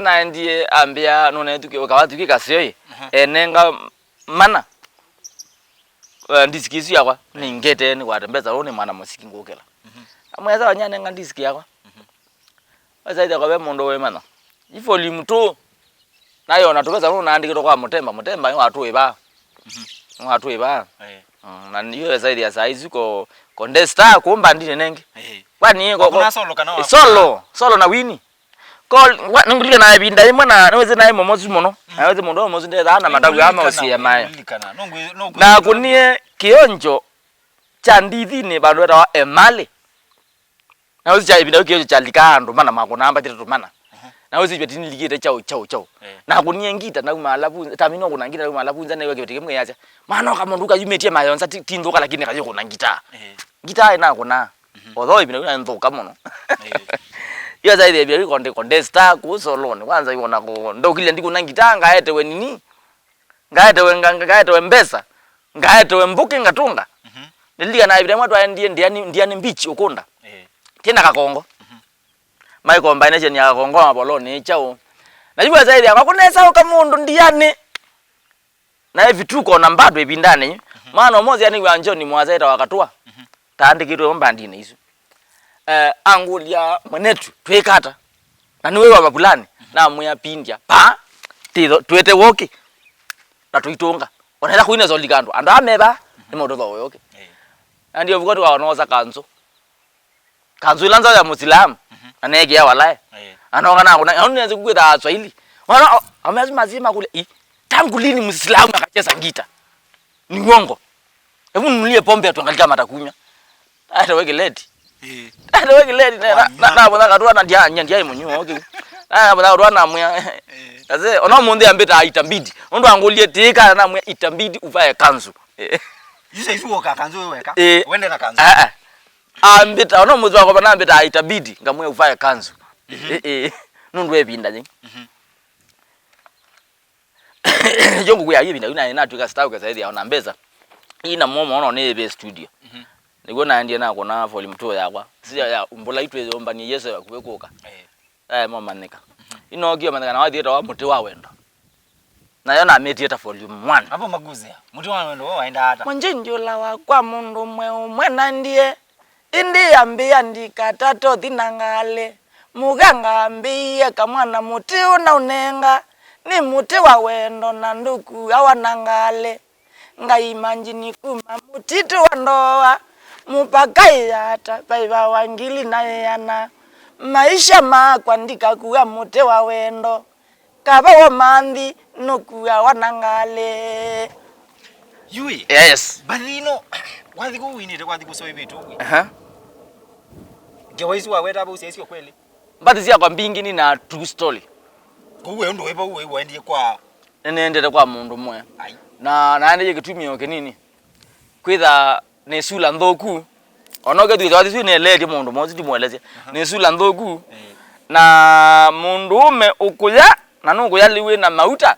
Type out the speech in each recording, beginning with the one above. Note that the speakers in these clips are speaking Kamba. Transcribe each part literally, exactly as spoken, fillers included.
Naendie ambĩa nũnethukĩ ũkawathuki kaseo ĩ, enenga mana. Eh, ndisiki isu yakwa nĩngete nĩkwate mbesa, ũũ nĩ mwana mũsiki ngũkĩla. Amwesa wanyanenga ndisiki yakwa. Wasaithya kwa ve mũndũ wĩmanya. I volume two. Nayo na tũvesa nũnaandĩkĩtwe kwa Mũtemba. Mũtemba nĩ watũĩvaa. Nĩ watũĩvaa. Mm, na niyo esaithia saa isu ko, ko ndesta kũmba ndine nengi. Kwani ko, ko, solo kana wa solo, solo na wini. Ko, wa, nĩngũlika na ĩvinda ĩmwe na nĩwĩsĩ naĩ mũmosu mũno. Na wĩsĩ mũndũ ũmosu ndethaa na matavu ama ũsie mayo. Na kunie kĩonjo kya ndithinĩ vandũ etawa Emali. Na ũsi kya ĩvinda kĩu kyalikaa andũ mana makũnaa mbatĩte tũmana. Na ũsi iveti nilikĩte kyaũ, kyaũ, kyaũ. Na kũnie ngita nauma alavu, tamino kũna ngita nauma alavu nza nĩwe kĩveti kĩmwe yasya. Mana oka mũndũ kayumĩtie mayonza ti, ti nthũka lakini kayũkũna ngita. Ngita ĩnakũna. Although ĩvinda ĩu nthũka mũno. Iyo saithia ĩvinda ĩu konde, kondesta kũ soloni. Kwanza iwona kũ, ndokile ndikũna ngita ngaetewe nini. Ngaetewe, nga-, nga-, ngaetewe mbesa. Ngaetewe mbũkĩ ngatũnga. Nĩlilikana ĩvinda ĩmwe twaendie Ndiani, Ndiani Beach ũkũnda. Tena Kakongo. My combination ya Kakongo na Mavolonĩ ĩ kyaũ. Na yu wesaĩthĩa kwakũ nesa ũka mũndũ Ndiani. Na e vituko na mbado ĩvindanĩ yu. Mwana ũmwe ũsya nĩw'a John Mwasa etawa Katũa. Taandĩkĩtwe mbandinĩ isu. Eh, angũlya mwenetu, twĩka ata? Na nĩwe wa mavulani. Namwĩa pindya. Pa! Titho, twĩte woki. Na tũitũnga. Onetha kũina solika andũ. Andũ ameva, nĩ mũndũ thowe woki. Na ndio vuko twaonosa kanzu. Kanzu ila nza ya Muislamu. Na nekia walae. Anoka na kuna, au nezi kukwita Swahili. Wana, amezi mazima kule. I, tangu lini Muislamu akacheza ngita? Ni uongo. Hebu mnunulie pombe tuangalie kama atakunywa. Hata weke leti. Eh. Hata weke leti na na na bwana katwa na ndia ndia ndia munyu okay. Na bwana katwa na mwa. Kaze ona munthi ambita itabidi. Ndo angulie tika na mwa itabidi uvae kanzu. Eh. Yusa isu woka kanzu weka. Eh. Wende na kanzu. Ah ah. Ambita ona munthi wako bana ambita itabidi ngamwe uvae kanzu. Eh eh. Nundu evinda nyi. Yo ngũkwĩa yu ĩvinda yu naĩ natw'ĩka star ũkesa ĩthĩa ona mbesa. Ii na muo mono nĩ ĩvĩ studio. Nĩw'o naendie nakũna volume two yakwa. Sio ya mbũla itwĩyũmbanie Yesu akuvĩ kũka. Eh. Yaĩ momanyĩka. Inokie manyĩka na wathiĩte wa mũtĩ wa wendo. Nayo namĩtie ta volume one. Hapo maguzia. Mũtĩ wa wendo wao waenda hata. Mwenje njũla wakwa mũndũ mwe ũmwe na ndie. Ĩndĩ ambĩa ndikatatothi na ngalĩ, mũganga ambĩie kamwana mũtĩ ũnaũnenga, nĩ mũtĩ wa wendo na ndũkuawa na ngalĩ. Ngai manjini kuma mũtitũ wa ndoa, mũpaka ĩyata vaiva wa ngili na ĩana. Maisha makwa ndikakua mũtĩ wa wendo. Kava wa manthi nũkuawa na ngalĩ. Yui. Yes. Mbathi ĩno, wathi kũu winĩte kwathi kũsoĩvĩtwe ũkwĩ. Aha. Ngewa isu waweta vau syaisyo kweli? Mbathi syakwa mbingĩ nĩ na true story. Kũu we ũndũ wĩ vau we waendie kwa? Nĩnendete kwa mũndũ mwe. Ai. Na naendie kĩtumio kĩnini. Kwĩtha nĩ sula nthũku. Ona ũkethwĩtha wathi sui nĩeleetye mũndũ mosi ndimũelesya. Nĩ sula nthũku. Eh. Na mũndũũme ũkũya, na nũkũya lĩu wĩ na mauta.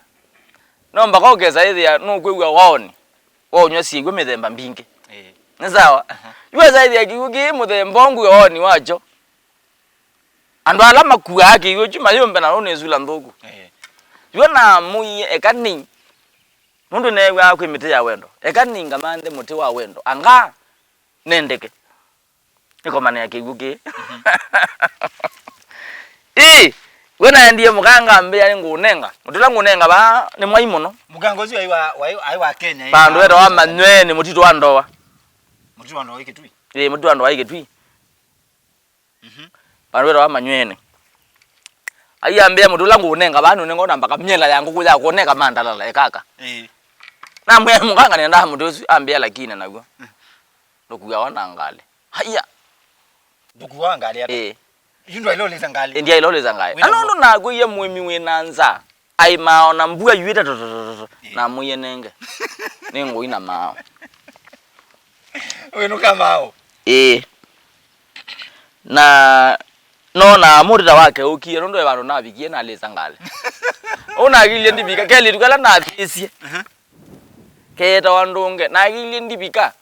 No mbaka ũkesa ĩthĩa nũkwĩw'a waoni. Waũnywa syĩw'o mĩthemba mbingĩ. Eh. Nĩ sawa? Yu wesa ĩthĩa kĩw'ũ kĩĩ mũthemba ũngĩ waoni wakyo. Andũ ala makuaa kĩw'ũ kyu mayũmbe na nũnĩ sula nthũku. Eh. Yu namũie eka nĩ. Nũndũ neew'aa kwĩ mĩtĩ ya wendo. Eka nĩ ngamanthe mũtĩ wa wendo. Anga nendeke. Nĩkomanĩa kĩw'ũ kĩĩ. Ĩĩ, we naendie mũkanga ambĩa nĩngũũnenga. Mũtĩ ũla ngũnenga vaa nĩ mwai mũno. Mũkanga ũsu aĩ wa, wa, aĩ wa Kenya, ĩ, vandũ wetawa Manyweni, mũtitũ wa Ndoa. Mũtitũ wa Ndoa ĩ Kĩtui? Ĩĩ, mũtitũ wa Ndoa ĩ Kĩtui. Mhm. Vandũ wetawa Manyweni. Aiambĩa mũtĩ ũla ngũũnenga vaa nũnenga ona mbaka myela ya ngũkũ ya kũneka mandalala ekaka. Ĩĩ. Namwĩa mũkanga nenda mũtĩ ũsu ambĩa lakini naw'o. Mm. Ndũkuawa na ngalĩ. Haya. Ndũkuawa ngalĩ ata? Ĩĩ. Yu ndwaĩle ũlĩsa ngalĩ. Ĩĩ, ndyaĩle ũlĩsa ngalĩ. Na nũndũ nakwĩie mũĩmi wĩ na nza, aimaa ona mbua yuĩte totototo, namwĩie nenge. Nĩ ngũi na maaũ. Wĩnũka maaũ. Ĩĩ. Na nonaa mũtĩ ta wake ũkie, nũndũ e vandũ navikie nalĩsa ngalĩ. Ũu nakilye ndivika, kelĩtu kala nathĩĩsye. Keetawa ndũnge, nakilye ndivika.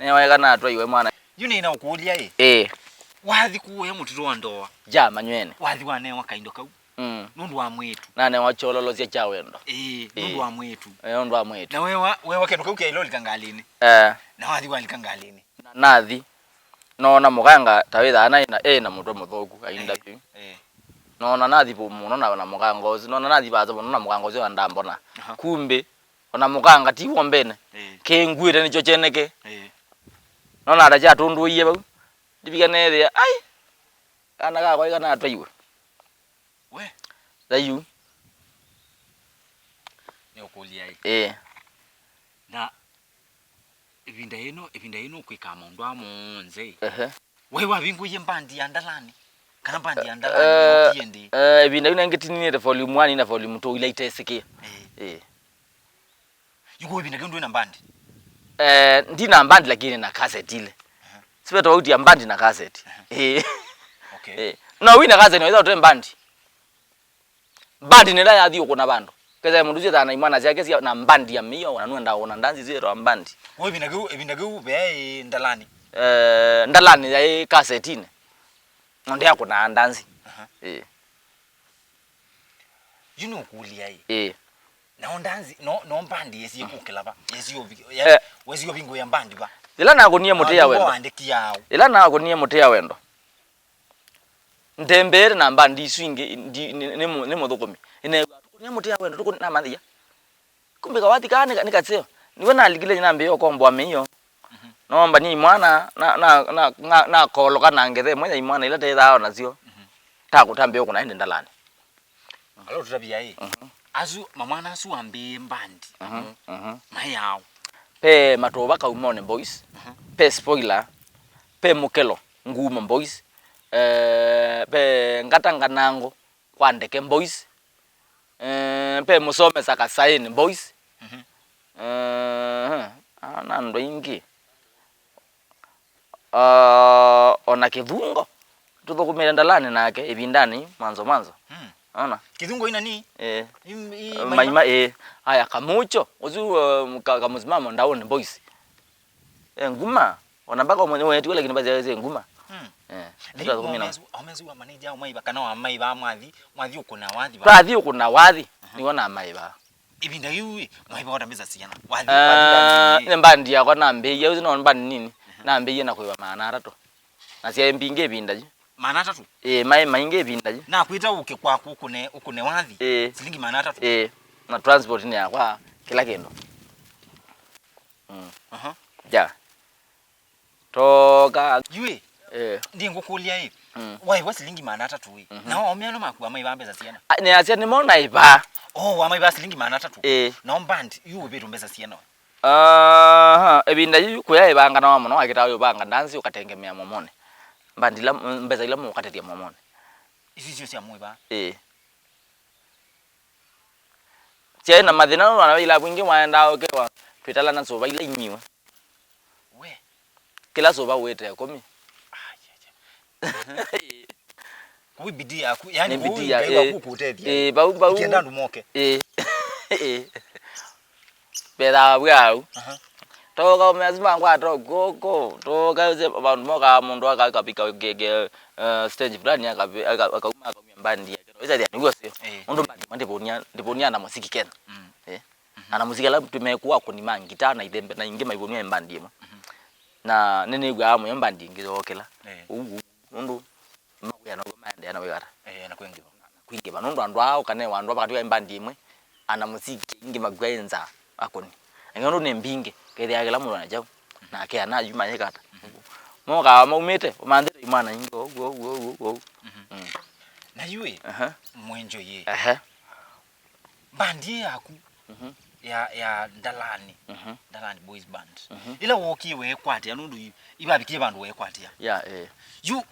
Nĩwaeka natwaiwe mwana. Yu nĩna ũkũlya ĩ. Ĩĩ. Wathi kũũya mũtitũ wa Ndoa. Ja, Manyweni. Wathi wanewa kaindo kau. Mm. Nũndũ wa mwĩĩtu. Nanewa kyololosya kya wendo. Ĩĩ, nũndũ wa mwĩĩtu. Eh, nũndũ wa mwĩĩtu. Na wewa, wewa kĩndũ kĩu kyaĩle ũlika ngalĩnĩ. Eh. Na wathi walika ngalĩnĩ. Na nathi. Noona mũkanga ta wĩthaa na ĩna, ĩna mũtwe mũthũku, ainda vyũ. Eh. Noona nathi vũ mũno na, na mũkanga ũsu. Noona nathi vaasa mũno na mũkanga ũsu andambona. Aha. Kumbe, ona mũkanga ti w'o mbene. Eh. Kĩngwĩte nĩkyo kyeneke. Eh. Noona ata kyatũndũie vau. Ndivika neethĩa, ai! Kana kakwa ĩka natwaiwe. We. Thayu. Nĩũkũlya ĩ. Ĩĩ. Na ĩvinda ĩno, ĩvinda ĩno kwĩkaa maũndũ aa monthe. Ehe. We wavingũie mbandi ya Ndalani? Kana mbandi ya Ndalani? Eh, yokie ndĩ? Eh, ĩvinda yu nengĩ tininĩte volume one na volume two ila itesĩkĩe. Ĩĩ. Ĩĩ. Yuko ĩvinda kĩu ndwĩ na mbandi? Eh, ndi na mbandi lakini na cassette ile. Aha. Sive tofauti ya mbandi na cassette. Aha. Ĩĩ. Okay. Ĩĩ. No wĩ na cassette no ĩtha ũte mbandi. Mbandi nĩ ĩla yathi ũkũna vandũ. Kesa mũndũ ũcio ethĩawa na imwana syake sya na mbandi ya mĩio, na nũenda ũna ndanzi isu yĩtawa mbandi. Kwa ĩvinda kĩu, ĩvinda kĩu veaĩ Ndalani? Eh, Ndalani yaĩ kasetinĩ. Nonde akũnaa ndanzi. Aha. Ĩĩ. Yu nũkũlya ĩ. Ĩĩ. Nao ndanzi, no, no mbandi yesi kũkĩla va? Yesi ũvi-, ya, eh, wesi ũvingũĩa mbandi va? Ĩla nakũnie mũtĩ ya wendo. Andĩkia au. Ĩla nakũnie mũtĩ ya wendo. Ntembeete na mbandi isu ingĩ, ndi-, nĩ, nĩ, nĩ mũ-, nĩ mũthũkũmi. Nĩneew'a, "Tũkũnie mũtĩ ya wendo, tũkũnie," namantha, "Ĩa." Kumbe kawati kaa nĩ ka-, nĩ kaseo. Nĩwe nalikile nambĩĩa ũkomboa mĩio. Mhm. Noombanie imwana, na, na, na, na, nakooloka na ngetha ĩmwe ya imwana ila tethaa o nasyo. Mhm. Takũ-, tambĩĩa ũkũna ĩndĩ Ndalani. Alo tũtavya ĩ. Mhm. Asu, mamwana asu wambĩĩe mbandi. Mhm, mhm. Maĩ aũ? Pe Matũva Kaumone Boys, mhm, pe Spoiler, pe Mũkelo Ngumo Boys, eh, pe Ngata Nganango kwa Ndeke Boys, eh, pe Mũsomesa Kasaĩnĩ Boys. Mhm. Eh, aa na andũ aingĩ. Ah, ona Kĩthungo tũthũkũmĩte Ndalani nake ĩvindanĩ mwanzo mwanzo. Hmm. Ona? Kĩthungo ina ni? Eh. Im-, i-, Maima. Maima, eh. Aya, Kamũkyo, ũsu, eh, ka-, kamũsimamo Ndaũnĩ Boys. Eh, nguma. Ona mpaka ũmwe nĩwetiwe, lakini basi yaweze nguma. Hmm. Eh. Na yu tũthũkũmĩte na omesu, omesu wa manager, o maiva, kana wa maiva, mwathi, mwathi ũkũna wathi va? Twathi ũkũna wathi, aha, nĩw'o na maiva. Ĩvinda yĩu ĩ, mwaĩva ota mbesa siana? Wathi, ah, wathi, nĩ mbandi yakwa nambĩĩie, ũsu no mbandi nini. Aha. Nambĩĩie na kũĩva maana atatũ. Na syaĩ mbingĩ ĩvinda yu. Maana atatũ? Ĩĩ, maĩ maingĩ ĩvinda yu. Nakwĩta ũke kwaku ũkũne, ũkũne wathi? Ĩĩ. Silingi maana atatũ? Ĩĩ. Na transport nĩ yakwa, kĩla kĩndũ. Mm. Aha. Ja. Toka. Yu ĩ, eh, ndi ngũkũlya ĩ, mm, waĩva silingi maana atatũ ĩ, mhm, nao aũme ala makua maĩva mbesa siana? A, nĩasya nĩmo naĩva. Oh, wamaĩva silingi maana atatũ? Eh. Nao mbandi, yu ũvĩtwe mbesa siana? Aha, ĩvinda yu kũyaĩvanganawa mũno, wakĩtaa ũyũvanga ndanzi ũkatengemea momone. Mbandi ila, mbesa ila mũkatethya momone. Isu syo sya mũĩva? Eh. Syaĩ na mathĩna nũndũ wana vaila vingĩ mwaendaa ũkewa twĩtalana sũva ila inyiwe. We. Kĩla sũva ũĩte ĩkũmi. Ai, ai, ai. Kũu bidii yaku, yani nĩ kũu bidii ya, Ngai waku, eh, ũkũtethya. Eh, vau, vau. Ikenda andũ moke. Eh. Eh. Mbethaa vwau. Aha. Toka ũmeazi mangwata kũkũ. Toka ũse vandũ mokaa mũndũ akakavika keke, eh, stage fulani akavi-, aka-, akauma akaumia mbandi yake. Ĩsa thia nĩguo sio. Eh. Ũndũ mbandi ndĩvonia, ndĩvonia na muziki Kenya. Mm. Eh. Mhm. Ana muziki ala tũmekũa akũni ma ngita na ithembe na ingĩ maivũnwa mbandi ĩmwe. Mhm. Na nĩnĩw'aa mũyo mbandi ingĩ yookĩla. Eh. Ũu, ũu, nũndũ mawĩa now'o maendeea na wĩwata. Eh, na kwĩngĩva. Na kwĩngĩva. Nũndũ andũ aa ũkanewa andũ aa vakatw'a mbandi ĩmwe, ana muziki ingĩ makw'a nza akũni. Na nũndũ nĩ mbingĩ, kethĩa kĩla mũndũ na kyaũ. Mhm. Nake ana ayu mayĩkata. Mhm. Mokaa maumĩte, ũmanthĩte imwana ingĩ, ũu, ũu, ũu, ũu, ũu. Mhm. Mm. Na yu ĩ, aha, mwenjo yĩ. Aha. Mbandi ĩ yaku, mhm, ya, ya Ndalani, mhm, Ndalani Boys Band. Mhm. Ĩla wookie weekwatĩa, nũndũ i-, ivavikie vandũ weekwatĩa. Ya, eh. Yu,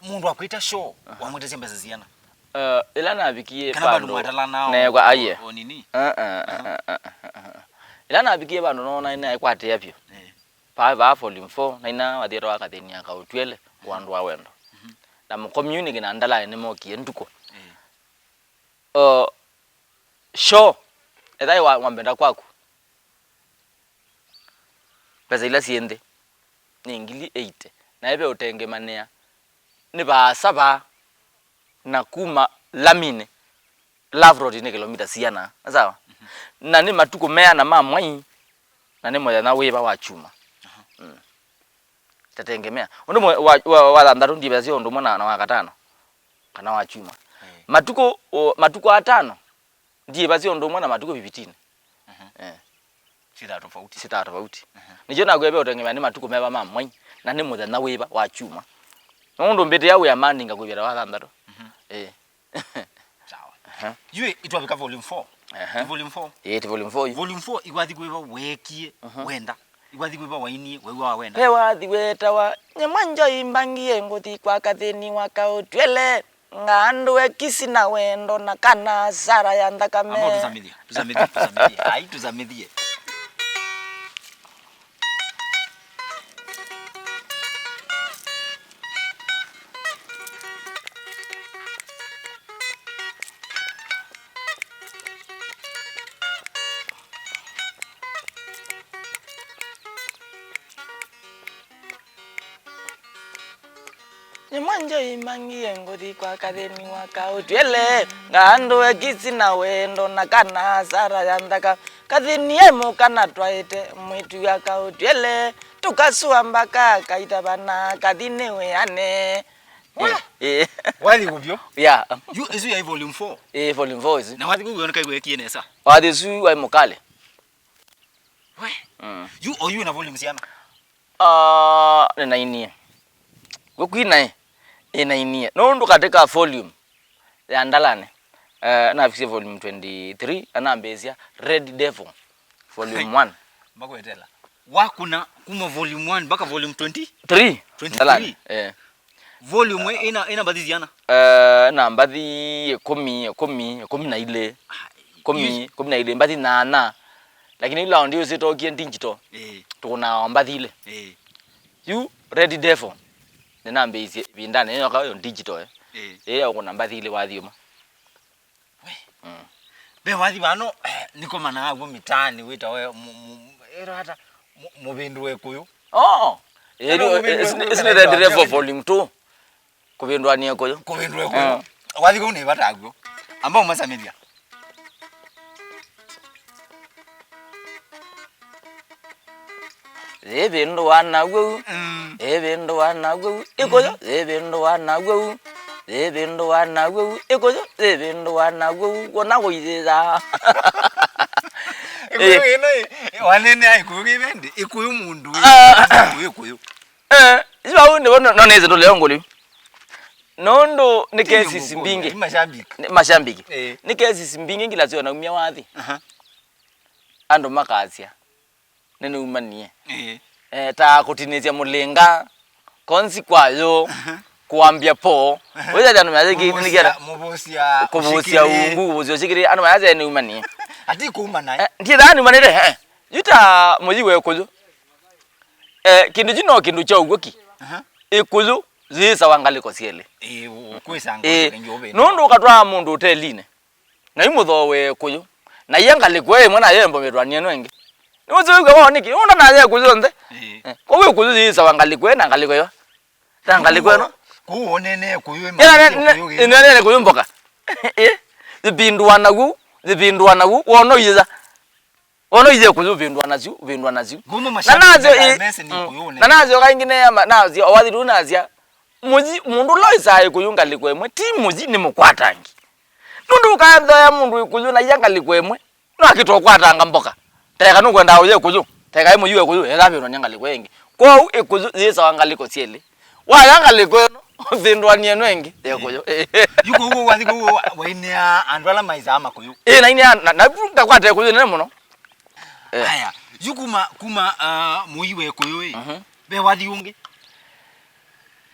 mũndũ akwĩta show, aha, wamwĩtasya mbesa siana? Eh, ĩla navikie kana vandũ vandũ mwatalana o, neekwa, aiye, o nini? Eh, eh, eh, aha, eh, eh, eh, eh. Ĩla navikie vandũ noona naekwatĩa vyũ. Eh. Vaa, vaa volume four, naina wathiĩte wakathĩnia kaũtw'ĩle wa andũ a wendo. Mhm. Na mũcommunity na Ndalani nĩmokie nduko. Eh. O, show, ethĩwa wa, wambenda kwaku, mbesa ila syĩ nthĩ nĩ ngili eighty, na ĩve ũtengemanĩa nĩ vaasa vaa, na kuma laminĩ Love Road nĩ kĩlomita siana, sawa? Na nĩ matukũ meana ma mwai, na nĩ mũthenya wĩva wa kyumwa? Mm. Tatengemea. Ũndũ mwe-, wa, wa, wa thanthatũ ndiĩvasya ũndũ ũmwe na, na wa katano, kana wa kyumwa. Eh. Matukũ, o, matukũ atano, ndiĩvasya ũndũ ũmwe na matukũ fifteen. Mhm. Eh. Sithaa tofauti. Sithaa tofauti. Mhm. Nĩkyo nakwĩa ve ũtengemea nĩ matukũ meva ma mwai, na nĩ mũthenya wĩva wa kyumwa. Nũndũ mbĩtĩa wĩa mandinga kwĩvya wa thanthatũ. Mhm. Eh. Sawa. Aha. Yu ĩtwavika volume four. Aha. Ti volume four. Ĩĩ, ti volume four yu. Volume four ĩwathi kwĩva weekie, mhm, wenda. Ĩwathi kwĩva wainie, wew'a wenda. Ve wathi wetawa, nyamwa njoi mbangie ngũthi kwa kathĩni wa kaũtw'ele. Ng'andũ ekisi na wendo na kana sara ya nthakame. Ambao tusamithie, tusamithie, tusamithie. Ai, tusamithie. Nĩ mwanjo imangie ngũthi kwa kathĩni wa kaũtw'ele, ngandũ ekisi na wendo na kana sara ya nthaka. Kathĩni e mũka na twaĩte mwĩtu ya kaũtw'ele, tũkasua mbaka kaitavana kathi nĩ wĩane. Wa- Eh, eh. Wathi kũvyo? Yeah. Yu ĩsu yaĩ volume four. Eh, volume four ĩsu. Na wathi kũu wĩoneka ĩgwekie nesa. Wathi ũsu waĩ mũkale. We. Mm. Yu oyu na volume siana? Ah, nĩnainie. Gũkwina ĩ, ĩnainie. Nũndũ katĩ ka volume ya Ndalane, eh, navisie volume twenty-three, anambĩĩsya Red Devil, volume one. Makwetela. Wakuna kuma volume one mpaka volume twenty? Three. Twenty-three. Ndalane, eh. Volume ĩ-, ĩna, ĩna mbathi siana? Eh, na mbathi ĩkũmi, ĩkũmi, ĩkũmi na ilĩ. Ah, ĩkũmi, yu- ĩkũmi na ilĩ, mbathi nyanya. Lakini yu laundi ũsĩtokie digital. Eh. Tũkũnaa o mbathi ilĩ. Eh. Yu Red Devil, nĩnambĩĩisye ĩvindanĩ yoka yo digital, eh. Eh. Ĩĩ ya ũkũna mbathi ilĩ wathi ũmwe. We. Mm. Ve wathi vano, eh, nĩkomanaa w'o mĩtaanĩ wĩtawe mu-, mu-, ĩra ata? Mu-, mũvĩndũe kũyũ. Oh. Ĩĩ, kana nĩ, mũvĩndũe ĩsu, kũyũ ĩsu kana nĩ Red ĩtawa Devil volume two. Kũvĩndũanĩa kũyũ. Kũvĩndũe kũyũ. Mm. Wathi kũu nĩ vata w'o. Amba ũmasamĩthya. Yĩvĩndũa na w'ou. Mm. Yĩvĩndũa na w'ou. Ĩkũyũ. Mm. Yĩvĩndũa na w'ou. Yĩvĩndũa na w'ou. Ĩkũyũ. Yĩvĩndũa na w'ou. Wona kũithĩtha. Ĩkũyũ ĩno ĩ, wanene a Ĩkũyũ kĩvendi. Ĩkũyũ mũndũ. Ah. Ĩkũyũ, Ĩkũyũ. Eh, isu vau nĩvo no-, nonĩsye tũleo ngũlĩ. Nũndũ nĩ cases mbingĩ. Nĩ mashabiki. Nĩ mashabiki. Eh. Nĩ cases mbingĩ ngila syo naumia wathi. Aha. Andũ makasya, "Nĩnĩumanie." Eh. Eh, ta kũtinĩsya mũlĩnga, konzi kwayo, aha, kũambya po. Aha. Wĩthĩa andũ mayasya kĩ-, nĩ kĩata? Mũvũsya, mũvũsya, kũvũsya ũshikĩlĩ. Ungu, kũvũsya ũshikĩlĩ, andũ mayasya nĩumanie. Ati kuma naĩ. Eh, ndiĩthaa nĩumanĩte, eh. Yu ta mũyi wa Ĩkũyũ. Eh, kĩndũ kyu no kĩndũ kya ũw'o ki. Aha. Ĩkũyũ yĩĩsawa ngalĩko syelĩ. Ĩĩ, ũ-, ũkwĩsa ngalĩko ĩngĩ ũvĩndũa. Nũndũ ũkatwaa mũndũ ũtelinĩ, na yu mũthooe Ĩkũyũ, na ia ngalĩko ĩmwe nayo ĩmbometwa nĩ ĩno ĩngĩ. Nĩwĩsĩ wĩw'a wao nĩkĩ? Nũndũ nayo Ĩkũyũ onthe. Ĩĩ. Eh, kwoou Ĩkũyũ yĩĩsawa ngalĩko ĩ na ngalĩko ĩyo. Ta ngalĩko ĩno. Kũu wonene Ĩkũyũ ĩma-, ĩna ne-, ne-, Ĩkũyũ ĩna nene Ĩkũyũ mboka. Ĩĩ. Yĩvĩndũa naw'o, yĩvĩndũa naw'o, wona ũyĩtha. Wona ũithi Ĩkũyũ ũvĩndũa nasyo, ũvĩndũa nasyo. Ngũmũ na nasyo, mashabiki ĩ, mese nĩ mm, Ĩkũyũ na nasyo kaingĩ neema, nasyo, o wathi tu nasya, mũyi, mũndũ ũla wĩsaa Ĩkũyũ ngalĩko ĩmwe, ti mũyi, nĩ mũkwatangi. Nũndũ ũkathoya mũndũ Ĩkũyũ na ia ngalĩko ĩmwe, no akĩtwa ũkwatanga mboka. Teka nũkwenda ũya Ĩkũyũ, teka ĩ mũyi wa Ĩkũyũ, etha vĩndũa nĩ ngalĩko ĩngĩ. Kwoou Ĩkũyũ yĩsawa ngalĩko syelĩ. Waya ngalĩko ĩno, ũvĩndũanie ĩno ĩngĩ, ya Ĩkũyũ. Yu kũu wathi kũu wa-, wainĩa andũ ala maisaa Makũyũ. Ĩĩ, nainĩa, na, na ngakwata Ĩkũyũ nene mũno. Eh. Aya, yu kuma, kuma, ah, mũi wa Ĩkũyũ ĩ, mhm, ve wathi ũngĩ?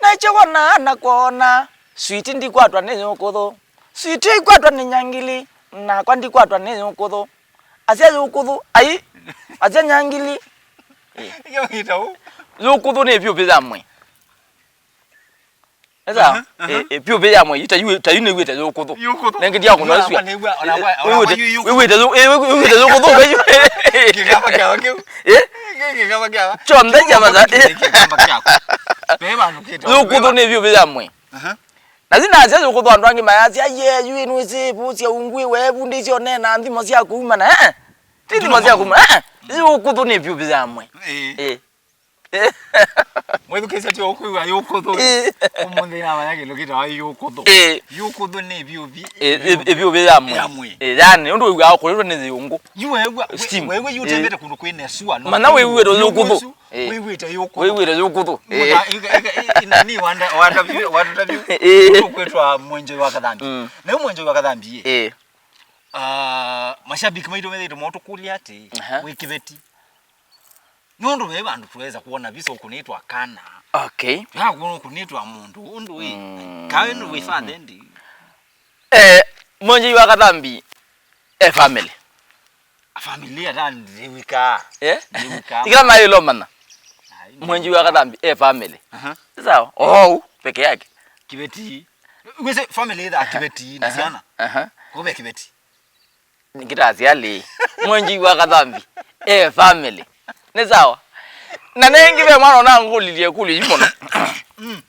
Naĩkye kwona na kwona, switi ndikwatwa nĩ yũkũthũ. Switi ikwatwa nĩ nyangili, nakwa ndikwatwa nĩ yũkũthũ. Asya yũkũthũ, ai, asya nyangili. Ĩyo wĩta ũ? Yũkũthũ nĩ vyũvĩ ya mwĩ. Esa, aha, aha, eh, eh, vyũvĩ ya mwĩ, ta yu, ta yu nĩwĩte yũkũthũ. Yũkũthũ. Nengĩ ndia kũnwa sua. Wĩwĩte yũ-, eh, wĩwĩte yũkũthũ, wĩwĩte yũkũthũ, wĩwĩte. Kĩkamba kyawa kĩu. Eh? Kĩkamba kyawa. Kyonthe kya matha, eh. Kĩkamba kyaku. Yũkũthũ nĩ vyũvĩ ya mwĩ. Aha. Na yu nasya yũkũthũ andũ angĩ mayasya, "Ye, yu ĩnwĩsĩ ĩvũsya ungwi, weevundĩsye ũneena nthimo sya kũumana." Eh, eh. Ti nthimo sya kũumana. Eh, eh. Yũkũthũ nĩ vyũvĩ ya mwĩ. Ĩĩ. Ĩĩ. Mwĩthukĩĩsya ti ũkwĩw'a yũkũthũ. Ĩĩ. Ũmũnthĩ namanya kĩndũ kĩtawa yũkũthũ. Ĩĩ. Yũkũthũ nĩ vyũvĩ. Ĩĩ, ĩ-, ĩvyũvĩ ya mwĩ. Ya mwĩ. Ĩĩ, yani, ũndũ wĩw'aa ũkũlĩtwe nĩ yũngũ. Yu weew'a, we-, steam. Weew'a yu ũtembete kũndũ kwĩna sua, no. Mana wĩw'ĩte yũkũthũ. Ĩĩ. Wĩw'ĩte yũkũthũ. Wĩw'ĩte yũkũthũ. Ĩĩ. Ĩĩ, ĩĩ, ĩĩ, nani wanda, wanda view, wanda view. Ĩĩ. Ũkwĩtwa Mwenjoi wa Kathambi. Mm. Na yu Mwenjoi wa Kathambi, ĩĩ. Ĩĩ. Ah, mashabiki maitũ methĩĩtwe maũtũkũlya atĩ, aha, wĩ kĩveti. Nũndũ ve vandũ tũweza kuona visa ũkũnĩtwa kana. Okay. Tũyakuona ũkũnĩtwa mũndũ, ũndũ wĩ, mm, kawe nĩ wĩ father ndi. Eh, Mwenjoi wa Kathambi, e family. A family ata ndiwika. Eh? Ndiwika. Ikila mayo ilomana. Ai, Mwenjoi wa Kathambi, e family. Aha. Sawa, oh, peke yake. Kĩveti. Wĩsĩ family ĩthaa kĩveti na, aha, syana. Aha. Kũve kĩveti. Nĩkĩtasya lĩ, Mwenjoi wa Kathambi e family. Nĩ sawa. Na nengĩ ve mwana ona ngũlilye ĩkũlyo yu mũno. Mm.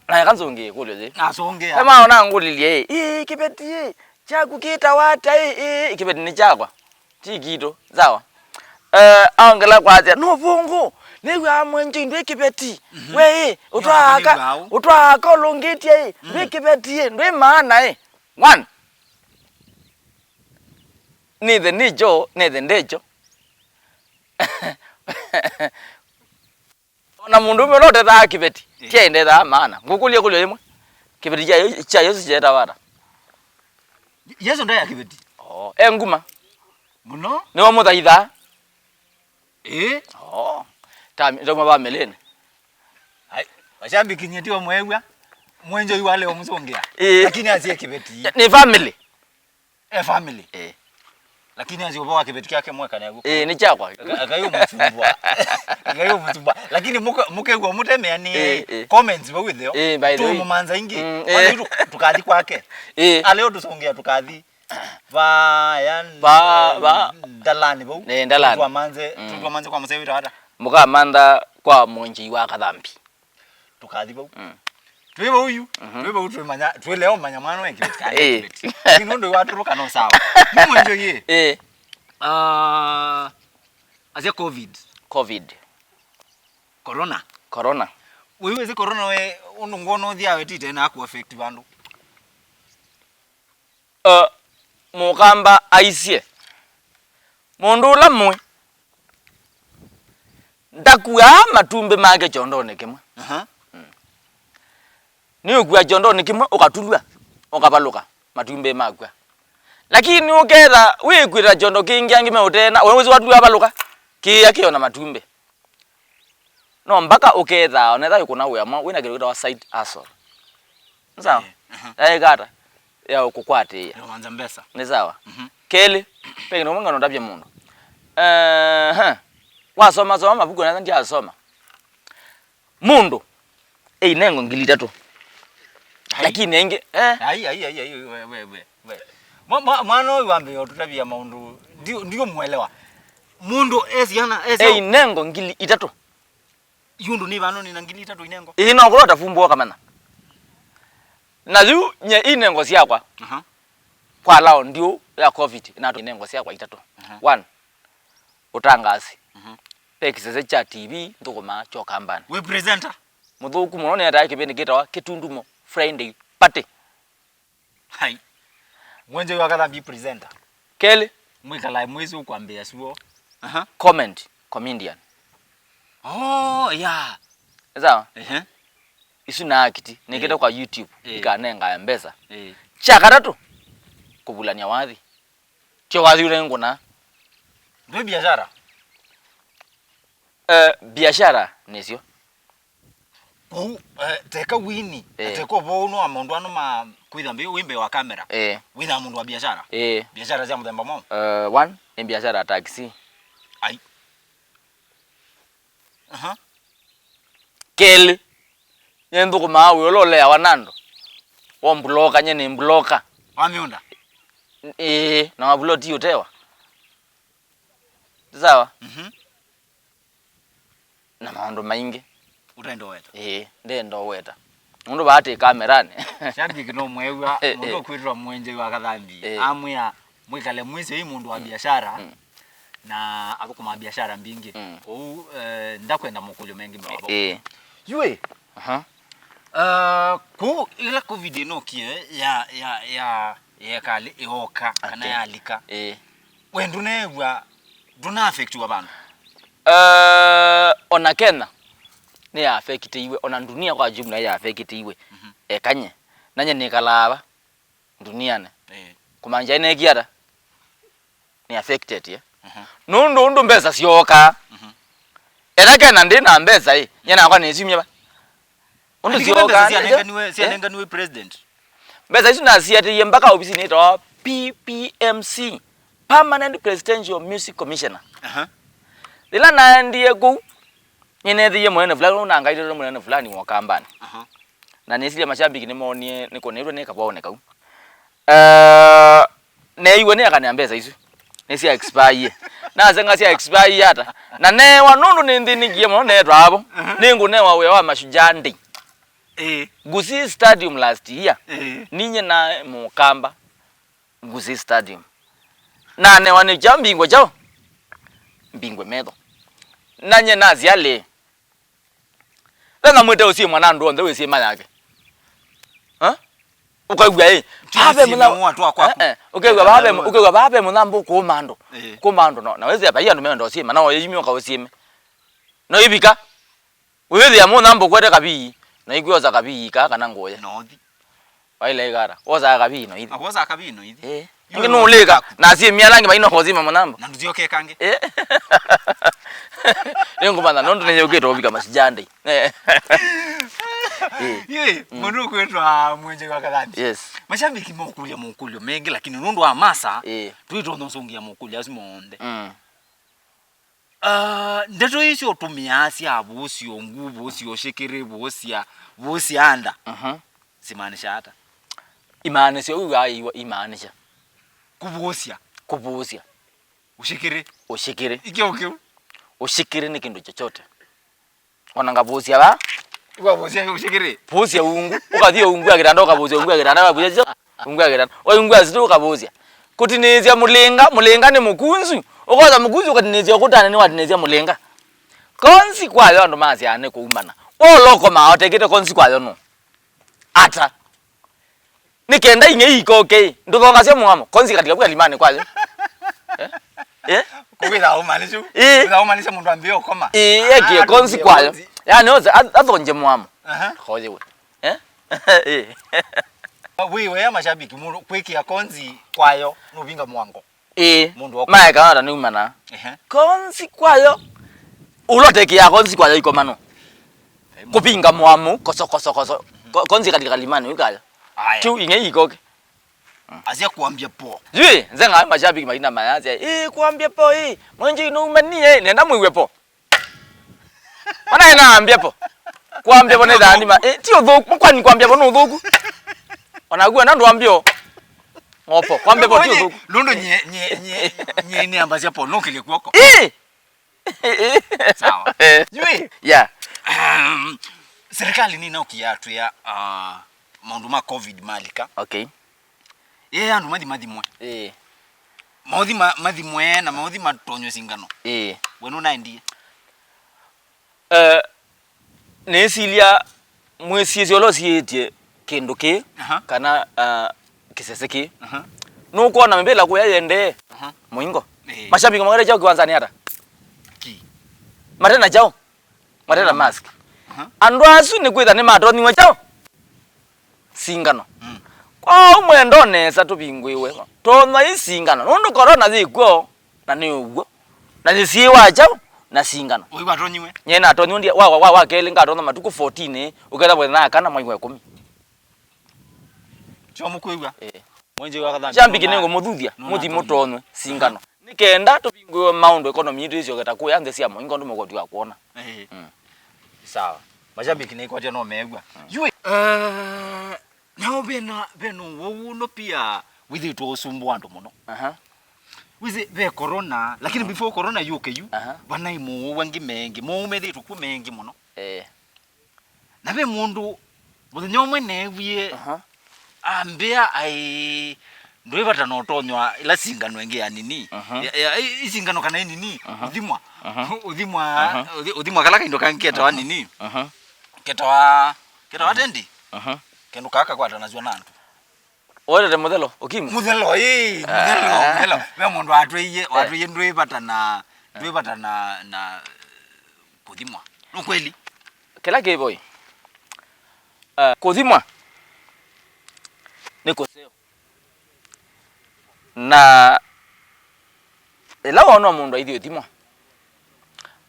Na eka nzũngĩ ĩkũlyo yĩ. Nasũngĩa. Ve mwana ona ngũlilye ĩ, "Ĩ, kĩveti ĩ, kyaku kĩtawa ata ĩ, ĩ, kĩveti nĩ kyakwa. Ti kitũ." Sawa. Eh, aongela kwasya, "No vongo. Nĩw'aa Mwenjoi ndwĩ kĩveti. Mhm. We ĩ, ũtwaaka, ũtwaaka ũlũngĩtye ĩ, ndwĩ kĩveti ĩ, ndwĩ maana ĩ." One. Nĩthe nĩkyo, nĩthe ndekyo. Ona mũndũ ũmwe ũla ũtethaa kĩveti, eh, ti aĩ ndethaa maana. Ngũkũlya ĩkũlyo yĩmwe. Kĩveti kya Yo-, kya Yesũ kyeetawa ata? Yesũ ndaĩ ya kĩveti. Oh, e nguma. Mũno. Nĩwe mũthaithaa. Ĩĩ. Oh. Tam-, tauma vamĩlĩnĩ. Ai, mashabiki nyie tiwe mwew'a. Mwenjoi wale omũsũngĩa. Ĩĩ. Lakini asie kĩveti. Nĩ family. E family. Ĩĩ. Lakini asie ũvoo wa kĩveti kyake mweka nagwo. Ĩĩ, nĩ kyakwa. Aka-, akayũmũsumbua. Akayũmũsumbua. Lakini mũke-, mũkew'a mũtemea nĩ, ĩĩ, ĩĩ, comments vau ĩtheo. Ĩĩ, by the way. Tũmũmanza ingĩ. Mm, ĩĩ. Tũkathi kwake. Ĩĩ. Aleo tũsũngĩa tũkathi. Vaya, va, va, ndalani vau. Eh, ndalani. Twamanze, mm, twamanze kwa mũsee wĩtawa ata? Mũkamantha kwa Mwenjoi wa Kathambi. Tũkathi vau. Mm. Twĩ vau yu, mhm, twĩ vau twĩmanya, twĩlea ũmanya mwana wa kĩveti kana, eh, kĩveti. Lakini ũndũ watũrũka no sawa. Nĩ Mwenjoi. Eh. Ah, asia covid. Covid. Corona. Corona. Wĩwĩsĩ corona we, ũndũ ngwona ũthia wetite na aku affect vandũ. Uh, mũkamba aisye, mũndũ ũla mũĩ ndakuaa matumbĩ make kyondonĩ kĩmwe. Aha. Mm. Nĩũkua kyondonĩ kĩmwe, ũkatulw'a, ũkavalũka, matumbĩ makw'a. Lakini ũketha wĩkwĩta kyondo kĩngĩ angĩ meũteena, we wĩsĩ watulw'a avalũka, kĩĩa kĩona matumbĩ. No mpaka ũkethaa, onetha wĩkũna wĩa mwa, wĩna kĩndũ kĩtawa side hustle. Nĩ sawa? Eh, aha. Yaĩka ata? Ya kũkwatĩĩa. Ya kwanza mbesa. Nĩ sawa? Mhm. Kelĩ, pe kĩndũ kĩmwe ngano ndavya mũndũ. Ehe. Wasoma soma mavuku na ndyasoma. Mũndũ e inengo ngili itatũ. Ai. Lakini aingĩ, eh? Ai, ai, ai, ai, we, we, we, we. Mwa-, mwa-, mwana ũyũ wambĩĩa ũtũtavya maũndũ, ndi-, ndiũmũelewa. Mũndũ e syana, e e inengo ngili itatũ. Yu ũndũ nĩ vano nĩ na ngili itatũ inengo. Ĩĩ, no kũla ũtavumbũa ũkamanya. Na yu nye inengo syakwa. Aha. Kwa lao ndiũ ya covid, na inengo syakwa itatũ. Aha. One, ũtangaasi. Mhm. Ve kĩsese kya T V nthũkũmaa kya Ũkambanĩ. Wĩ presenter? Mũthũku mũno nĩetae kĩvĩndĩ kĩtawa Kĩtundumo Friday Party. Hai. Mwenje wa Kathambi presenter. Kelĩ. Mwĩkalae mwĩsĩ ũkwambĩa suo. Aha. Comment comedian. Oh, yeah. Nĩ sawa? Ehe. Isu na akiti, nĩkĩte, eh, kwa YouTube, eh, ikanengae mbesa. Eh. Kya katatũ, kũvulany'a wathi. Tyo wathi ũla ngũna. Ndwĩ biashara? Eh, biashara nĩsyo. Kwoou, eh, teka wini, eh, teka ũvoo ũno wa maũndũ ano ma kwĩtha mbĩ, wĩ mbee wa kamera. Eh. Wĩthaa mũndũ wa biashara. Eh. Biashara sya mũthemba mwaũ? Eh, one, nĩ biashara ya taxi. Ai. Aha. Kelĩ, nye nthũkũmaa wĩa ũla ũleawa na andũ. Wo mbuloka, nye nĩ mbuloka. Wa mĩũnda? Ĩĩ, na mavuloti ũtewa. Sawa? Mhm. Na maũndũ maingĩ. Ũtaenda ũweta? Ĩĩ, ndenda ũweta. Mũndũ vaatĩ kameranĩ. Shabiki no mwew'a Eh, mũndũ eh. Ũkwĩtwa mwenje wa kathambi. Eh. Amwĩa mwĩkale mwĩsĩ ĩ mũndũ wa biashara. Mm. Na athũkũmaa biashara mbingĩ. Mm. Kwoou eh, ndakwenda mokũlyo mengĩ mĩvavo. Eh. Yue. Aha. Uh, kũu ĩla covid ĩnokie ya ya ya yekalĩ ĩoka kana Okay. Yalika. Eh. We ndũneew'a ndũna affectiwa vandũ? Uh, ona Kenya nĩ ya affectiwe, ona dunia kwa jumla ya affectiwe. Mhm. Ekanye nanye nĩkalaa va duniani. Eh. Kumaanisha ĩneekie ata? Nĩ affected eh? Mhm. Nũndũ ũndũ mbesa syookaa. Mhm. Ethwa Kenya ndĩ na mbesa ĩ, nye nakwa nĩsyumye va? Ũndũ Lakini mbesa syookaa nĩ syo- syanenganiwe eh? Syanenganiwe president. Mbesa isu nasiatĩie mpaka ovisinĩ ĩtawa P P M C, Permanent Presidential Music Commissioner. Aha. Yĩla naendie kũu, nĩneethĩie mũnene fulani, ũnangaitĩte mũnene fulani wa Ũkambanĩ. Aha. Na nĩsilya mashabiki nĩmonie nĩkũnĩtwe nĩ kavwaũnĩ kau. Eh, neeiwe nĩakanĩa mbesa isu nĩsya expire. Nasenga sya expire ata? Na neewa nũndũ nĩnthĩnĩkie mũno neetwa avo. Aha. Nĩngũnewa wĩa wa Mashujaa Day. Ĩĩ. Gusii Stadium last year. Ĩĩ. Ninye na Mũkamba Gusii Stadium. Nanewa nĩ kyaũ mbingwe kyaũ? Mbingwe metho. Nanye nasya lĩ. Ve na mwĩte ũsyĩmwa na andũ onthe wĩ syĩma yake. Ha? Ũkaigua ĩ. Vaa ve mũtha- Mũwa twa kwaku. Eh, eh. Ũkaigua vaa ve- Mũwa. Ũkaigua vaa ve mũthamba ũkũũma andũ. Ĩĩ. Kũũma andũ no. Na wĩsĩ vai andũ meenda ũsyĩma. Na oyeyumya ũkaũsyĩme. No ivika. Wĩthĩa mũnamba ũkwete kabii, na ikwiosa kabii kaa kana ngũya. Nothi. Waile ikata. Wosaa kabii no ithi. Awosa kabii no ithi. Eh. Yu Ingi no nũlĩka, kaku. Na si miala ngi maino kozima mũnamba. Na ndũthioke kangi. Eh. Nĩngũmanya nũndũ nĩyũkĩte ũvika Mashujaa Day. Eh. Eh. Yĩ, mm. Mũndũ kwĩtwa mwenje wa kathani. Yes. Mashabiki mokũlya mokũlyo mengĩ lakini nũndũ wa masa, eh. Twĩtwa nũsũngia mokũlyo asu monthe. Mm. Ah, ndeto ii sya ũtũmĩaa sya vũsyo ngu, vũsyo shikiri, vũsya, vũsya nda, mhm, simaanisha ata? Imaanisha ũu waiwa imaanisha. Kũvũsya. Kũvũsya. Ũshikiri. Ũshikiri. Ikĩu kĩu. Ũshikiri nĩ kĩndũ chochote. Ona ngavũsya va? Wavũsya ũshikiri. Vũsya ungu. Ũkathi ungu ya kitanda, ũkavũsya ungu ya kitanda, ũkavũsya syo. Ungu ya kitanda. Oi ungu ya situ ũkavũsya. Kũtinĩĩsya mũlĩnga, mũlĩnga nĩ mũkunzu. Ũkosa mũkunzu ũkatinĩĩsya ũkũtanĩ nĩ watinĩĩsya mũlĩnga. Konzi kwayo andũ masyaa nĩ kũumana. Wolokomaa ũtekĩte konzi kwayo nũ? Ata? Nĩ kenda ing'ei ikoke ĩ, ndũthokasya mũamo. Konzi katika kwa limani kwayo. Eh? Eh? Kuwitha umaanisha. Eh. Kuwitha umaanisha mũndũ ambie ũkoma. Eh, ekie konzi kwayo. Yaani oze athonje mũamo. Aha. Koyewe. Eh? Eh. Wi we mashabiki mũndũ kwĩkĩa konzi kwayo nũvinga mwango. Ĩĩ. Mũndũ wa maeka ata nĩumana. Ehe. Konzi kwayo. Ulotekia konzi kwayo ikomano. Kũvinga mũamu koso koso koso. Ko- Konzi katika kalimani wikayo. Aya. Kiu ing'ei ikoke. Asia kuambia po. Jui, nzenga mashabiki maina mayazia. Eh, kuambia po eh. Mwenje inaumanie, nenda mwiwe po. Ona ĩnambya po. Kwambya po nĩ thani ma. Eh, ti ũthũku. Kwani kwambya po nĩ ũthũku? Ona guo na ndwambyo. Ngopo. Kwambya po ti ũthũku. Nũndũ nye nye nye nye nĩ ambasya po nũkĩlye kuoko. Eh. Sawa. Jui. Yeah. Um, serikali nĩ naukia atwĩa uh, maũndũ ma covid malika. Okay. Yee andũ mathi mathimwe. Ĩĩ. Maũthi ma- mathimwe na maũthi matonywe singano. Ĩĩ. We nũnaendie? Eh, nĩsilya mwĩsiĩsyo ũla ũsiĩtye kĩndũ kĩĩ. Aha. Kana ah, kĩsese kĩĩ. Aha. Nũkwona mĩvĩla kũya yendee. Aha. Mũingo. Ĩĩ. Mashabiki makwete kyaũ kĩwanzanĩ ata? Ki. Mate na kyaũ? Mate na mask. Aha. Andũ asu nĩ kwĩtha nĩmatonyiwe kyaũ? Singano. Mm. Kwoou mwendo nesa tũvingũĩwe. Tonywa ĩ singano. Nũndũ korona yĩkw'o, na nĩ ũw'o. Na yĩsiĩwa kyaũ? Na singano. Ũiwa atonyiwe. Nyie natonyiwe ndi wa wa wa kelĩ ngatonya matukũ fourteen, ũketha mwene na kana mwai wa ĩkũmi. Kyo mũkwĩw'a. Eh. Mwenje wa kathani. Shambiki nĩngũmũthuthya, mũthi mũtonywe singano. Nĩ kenda tũvingũĩwe maũndũ economy yitũ ĩsyoke ta kũya nthĩ sya mũingo ũndũ mũkoti wa kuona. Eh. Mm. Sawa. Mashabiki nĩ kwatya no meew'a. Yui. Eh, nao vena vena ũwau ũno pia wĩthĩtwe ũsumbũ andũ mũno. Aha. Wĩsĩ ve corona, lakini before corona yũke yu, aha, vanaĩ mowau angĩ mengĩ, mowau methĩtwe kuo mengĩ mũno. Eh. Na ve mũndũ Mũthenya ũmwe neewie, aha, ambĩa, ai, ndwĩvata na ũtonywa ĩla singano ĩngĩ ya nini. Aha. Ya, ya, i-, isingano kana ĩ nini, aha, ũthimwa. Aha. Ũthimwa, aha, ũthi-, ũthimwa kala kaindo kangĩ ketawa, aha, nini. Aha. Ketawa, ketawa, aha, tendi. Aha. Kĩndũ kaa kakwatanasw'a na andũ. Wetete mũthelo, ũkimu? Mũthelo, ĩĩ, mũthelo, ah, mũthelo. Ve mũndũ watwĩie, eh, watwĩie ndwĩvata na, eh, ndwĩvata na, na kũthimwa. Nĩ kweli? Kĩla kĩvo ĩ, eh, kũthimwa nĩ kũseo. Na ĩla woona mũndũ aithi ũthimwa,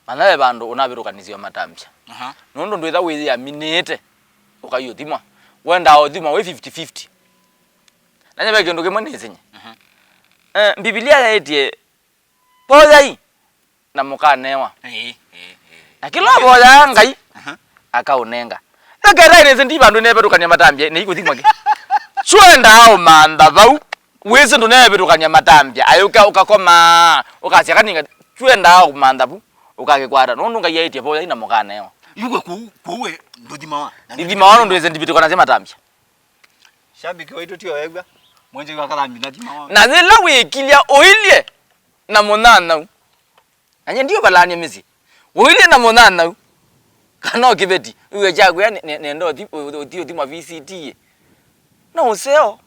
manya ve vandũ ũnavĩtũkanĩsya matambya. Aha. Nũndũ ndwĩtha wĩyĩaminĩte ũkai ũthimwa. Wendaa ũthimwa wĩ fifty fifty. Nanye ve kĩndũ kĩmwe nĩsĩ nye. Aha. Eh, Mbivilia yaĩtye, voyai na mũkanewa. Ĩĩ, ĩĩ, ĩĩ. Na kĩla ũvoyaa Ngai, aha, akaũnenga. Ĩkethĩa nĩsĩ ndi vandũ nĩvĩtũkany'a matambya, nĩikũthimwa kĩ? Syo endaa ũmantha vau, wĩsĩ ndũnevĩtũkany'a matambya, ayũka ũkakoma, ũkasya kaninga, syo endaa ũmantha vu, ũkakĩkwata, nũndũ Ngai aĩtye voyai na mũkanewa. Yu we kũu, kũu we ndũthimawa. Ndithimawa nũndũ nĩsĩ ndivĩtũkanasya matambya. Shabiki waitũ tio ew'a, mwenje wa kalambi nathimawa. Na yĩla wĩkilya ũilye na mũnyanyaũ. Na nye ndiũvalany'a mĩsyĩ. Ũilye na mũnyanyaũ. Kana o kĩveti. Wĩw'e kyakwĩa nĩ-, nĩ-, nenda ũthi-, ũthi-, ũthi ũthimwa V C T ĩ. No ũseo.